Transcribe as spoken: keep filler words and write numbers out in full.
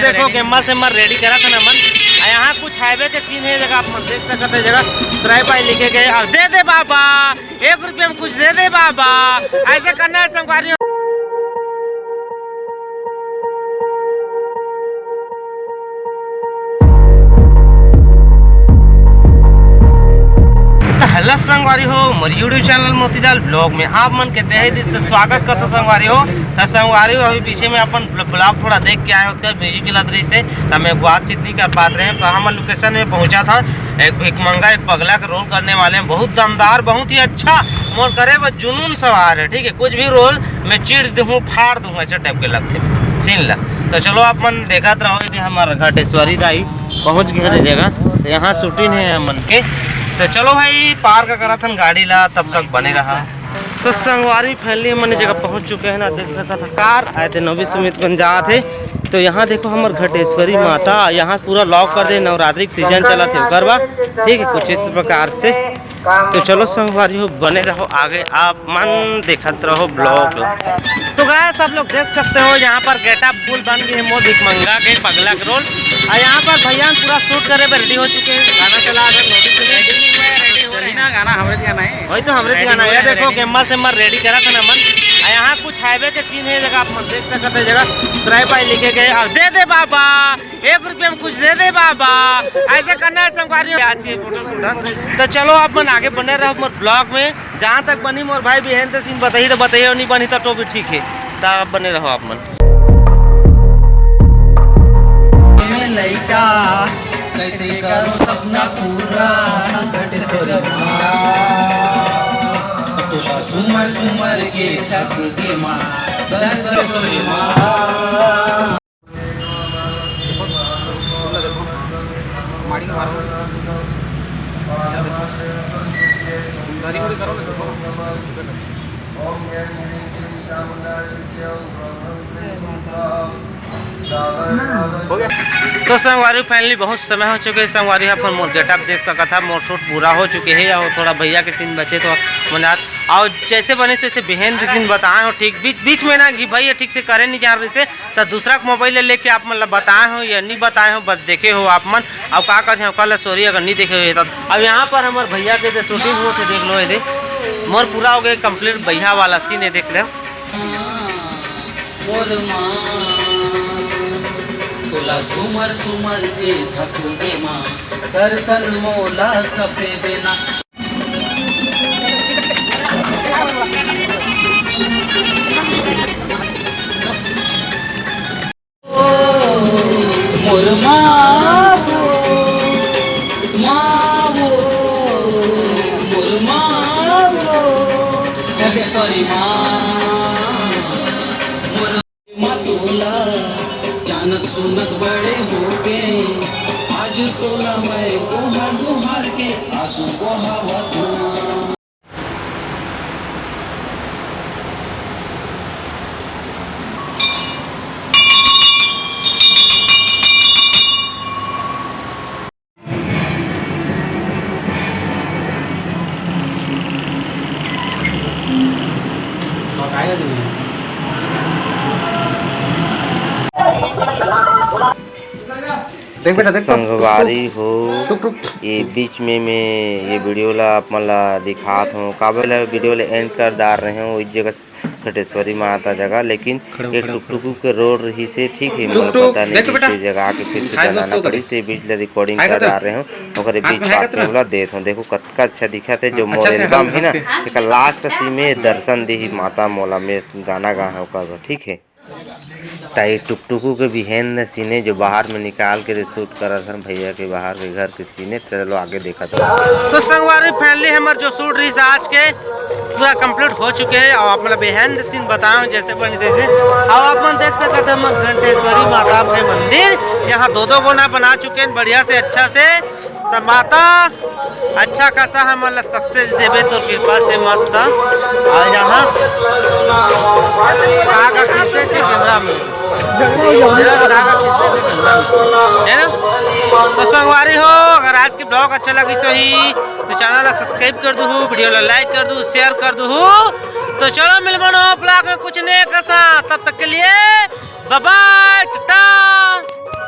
देखो, गेम्मर सेम्मर रेडी करत हन हमन। आ यहाँ कुछ हाईवे के सीन हे, जगह आप मन देख सकत हे, जगह ट्राई बाई लिखे गए। अब दे दे बाबा, एक रुपया में कुछ दे दे बाबा, ऐसे करना है संगवारी। त हेलो संगवारी हो, मोर YouTube चैनल मोतीलाल ब्लॉग में आप मन के तहे दिल से स्वागत करथों संगवारी हो। त संगवारी हो, अभी पीछे में अपन ब्ल-, ब्लॉग थोड़ा देख के आए हो, ओकर म्यूजिक गलत रही से, त मैं बातचीत नहीं कर पात रहे। त हमन लोकेशन में पहुंचा था, एक भिखमंगा, एक पगला के रोल करने वाले हैं, बहुत दमदार, बहुत ही अच्छा, मोर करे बर जुनून सवार है, ठीक है। कुछ भी रोल मैं चीर दूँ, फाड़ दूँ, ऐसे टाइप के लगथे सीन ला। त चलो आप मन देखत रहो, ये हमार घटेश्वरी दाई पहुंच गए हरे जगह। त यहाँ शूटिंग हे हमन के। त चलो भाई, पार्क करत हन गाड़ी ला, तब तक बने रहा। त संगवारी, फाइनली हमन ये जगह पहुंच चुके हैं ना, देख सकत ह कार आए थे नवी सुमित बन जात हे। त यहाँ देखो हमर घटेश्वरी माता, यहाँ पूरा लॉक कर दे, नवरात्रि के सीजन चलत हे ओकर बा, ठीक है, कुछ इस प्रकार से। त चलो संगवारी हो, बने रहो आगे, आप मन देखत रहो ब्लॉग। तो गाइस, आप लोग देख सकते हो, यहाँ पर गेटअप फुल बन गई है मोर भिखमंगा के पगला के रोल। और यहाँ पर भैया पूरा शूट करे पर रेडी हो चुके हैं, गाना चला रहे हैं, नवी सुमित। रेडी नहीं हुआ है, रेडी हो रहे हैं। ना, गाना हमरे गाना है। वही तो हमरे रेडी गाना हो है, रहे हैं, देखो, रेडी। गेम्मर सेम्मर रेडी करत हन हमन। और यहाँ कुछ हाईवे के सीन हे, जगह आप मन देख सकत हे, जगह ट्राई बाई लिखे गए। अब दे दे बाबा, एक रुपया में कुछ दे दे बाबा, ऐसे करना है संगवारी। आज की फोटो शूट है। त चलो आप मन आगे बने रहो मोर ब्लॉग में, जहाँ तक बनी मोर भाई बिहेंद्र सिंह बताही त बताही, और नहीं बनी त तो भी ठीक है। त आप बने रहो आप मन। में लइका, कैसे करो सपना पूरा, घटेश्वरी माँ। तोला सुमर सुमर के थक गे माँ, घटेश्वरी माँ। माड़ी के मारो। गाड़ी वाड़ी करो ना, देखो। हो गया। तो संगवारी, फाइनली बहुत समय हो चुके हे संगवारी, अपन मोर गेटअप देख सकत हा, मोर शूट पूरा हो चुके हे और थोड़ा भैया के सीन बचे तो मनात। और जैसे बने तैसे बिहेंद्र सिंह बताए हो, ठीक बीच बीच में ना कि भैया ठीक से करे नहीं जान रहे थे, त दूसरा के मोबाइल ले लेके आप मन ला बताए हो या नहीं बताए हो, बस देखे हो आप मन। अब का करथे, ओकर ला स्टोरी अगर नहीं देखे हो त। अब यहाँ पर हमर भैया के जे शूटिंग होत हे, देख लो, ये दे मोर पूरा हो गए कंप्लीट, भैया वाला सीन हे, देख ले। मोर माँ, तोला सुमर सुमर के थक गे माँ, दर्शन मोला कब देबे ना। ओ, मोर माँ वो, माँ वो, मोर माँ वो, अबे सॉरी माँ, मोर माँ तोला, जानत सुनत बड़े होगे, आज तोला मैं गोहर गोहर के आंसू बहावत हूँ। देख बेटा, देख तो। संगवारी हो, टुक, टुक। ये बीच में मैं ये वीडियो ला आप मन ला दिखात हूँ। काबर ला वीडियो ला एंड कर डार रहे हूँ, इस जगह घटेश्वरी माता जगह, लेकिन खड़े हो, ये खड़े हो, टुकटुकू के रोल रही से, ठीक है, टुक, मोला टुक, पता नहीं देख बेटा। किस जगह आके फिर से हाय बनाना दोस्तों, पड़ी, ते बीच ला रिकॉर्डिंग हाय कर करते। डार रहे हूँ, ओकरे हाथ बीच में हाय पार्ट करते में ना। ओला देत हूँ। देखो कतका अच्छा दिखत हे, जो मोर अच्छा से एल्बम है ना, एकर लास्ट सीन में दर्शन दी ही माता मोला में गाना गा है ओकर बर, ठीक है। त ये टुकटुकू के बिहेंद्र सिंह हे, जो बाहर में निकाल के रे शूट करत हन भैया के बाहर के घर के सीन हे। चलो आगे देखत हन। तो संगवारी, फाइनली हमर जो शूट रही आज के पूरा कंप्लीट हो चुके हे और आप मन ला बिहेंद्र सिंह बताए जैसे बनी तैसे। अब आप मन देख सकत हे हमर घंटेश्वरी माता के मंदिर, यहाँ दो दो गोना बना चुके हैं बढ़िया से, अच्छा से। त माता, अच्छा खासा हमन ला सक्सेस देबे तोर कृपा से मस्त। आ जहाँ का का खींचे छे कैमरा में। जरा का का खींचे छे कैमरा में। है ना? तो संगवारी हो, अगर आज के vlog अच्छा लगिस होही तो channel ला subscribe कर दूहू, video ला like कर दूहू, share कर दूहू। तो चलो मिलबो नवा vlog में कुछ नया के साथ, तब तक के लिए bye bye, टाटा।